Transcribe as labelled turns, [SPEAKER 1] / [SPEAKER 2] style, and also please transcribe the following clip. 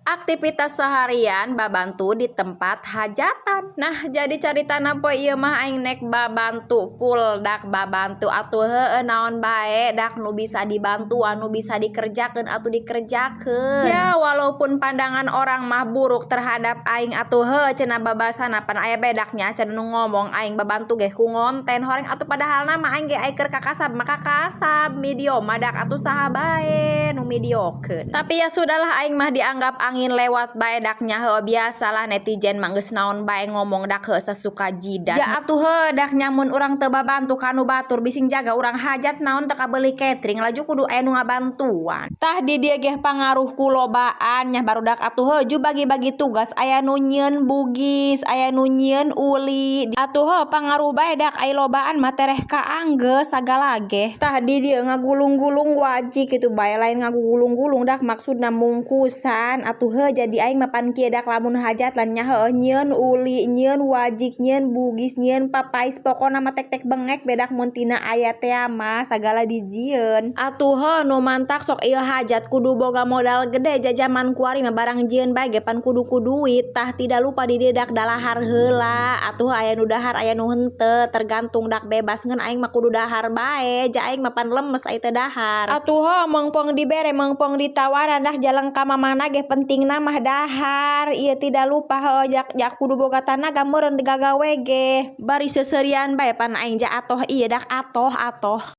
[SPEAKER 1] Aktivitas seharian babantu di tempat hajatan. Nah, jadi caritana poe ieu mah aing nek babantu full dak babantu atuh heueuh naon bae dak nu bisa dibantu, anu bisa dikerjakeun atuh dikerjakeun. Ya, walaupun pandangan orang mah buruk terhadap aing atuh heuh, cenah babasana pan aya bedaknya cenah nu ngomong aing babantu ge ku ngonten horeng atuh, padahal mah aing ge ai keur kakasab mah kakasab video mah dak atuh saha bae nu videokeun. Tapi ya sudahlah, aing mah dianggap angin lewat bae dak nya. Heueuh, biasalah netizen mah geus naon bae ngomong dak heueuh, sasuka jidat. Ja atuh heuh dak nya, mun urang teu babantu ka nu batur bising jaga urang hajat naon teu kabeuli catering laju kudu aya nu ngabantuan. Tah, di dieu ge pangaruh ku lobaan nya, barudak atuh heuh ju bagi-bagi tugas, aya nu nyieun bugis, aya nu nyieun uli atuh heuh, pangaruh bae dak ai lobaan mah tereh kaanggeus sagala ge. Tah, di dieu ngagulung-gulung wajik kitu bae, lain ngagulung-gulung dak, maksudna mungkusan atuh heuh. Jadi aing mah pan kieu dak, lamun hajatan nya heueuh, nyieun uli, nyieun wajik, nyieun bugis, nyieun papais, pokona mah tek-tek bengek bedak mun tina aya tea mah sagala dijieun atuh heuh. Nu mantak sok ieu hajat kudu boga modal gede, jajaman kuari mah barang jieun bae ge pan kudu ku duit. Tah, tidak lupa di dieu dak dalahar heula atuh, aya nu dahar, aya nu henteu, tergantung dak, bebas, ngan aing mah kudu dahar bae, ja aing mah pan lemes ai teu dahar atuh heuh. Mongpong dibere, mongpong ditawaran dah, jalan ka mamana ge pentingna mah dahar. Ieu tidak lupa heuh jak jak kudu boga tanaga meureun gagawe ge bari seuseurian bae pan aing, ja atoh ieu dak atoh atoh.